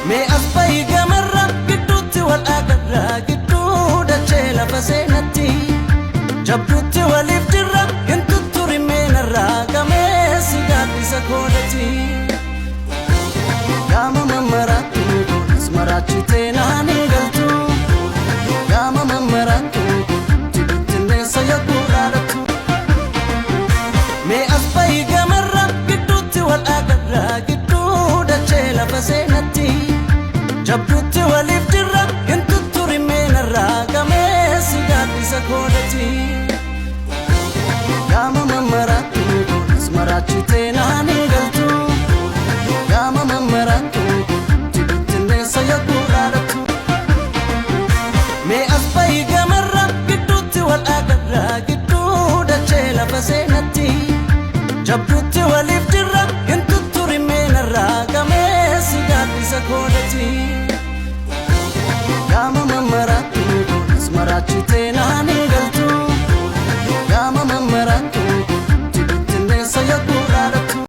Mee as bahi gamarra gidduutti wal agarra gidduu dachee lafa seenatti. Jabduutti waliif jirra hin tutturimee narraa gameessi gaaddisa koodati. Gaama mammaraattu as maraachitee naan hin galtu. Gaama mammaraattu tibittinneessa yogguu dhaadattu. Mee as bahi gamarra gidduutti wal agarra gidduu dachee lafa seenatti. Jabduutti waliif jirra hin tutturimee narraa gameessi gaaddisa koodati. Gaama mammaraattu as maraachitee naan hin galtu. Gaama mammaraattu tibittinneessa yogguu dhaadattu. Mee as bahi gamarra gidduutti wal agarra gidduu dachee lafa seenatti. Jabduutti waliif jirra hin tutturimee narraa gameessi gaaddisa koodati.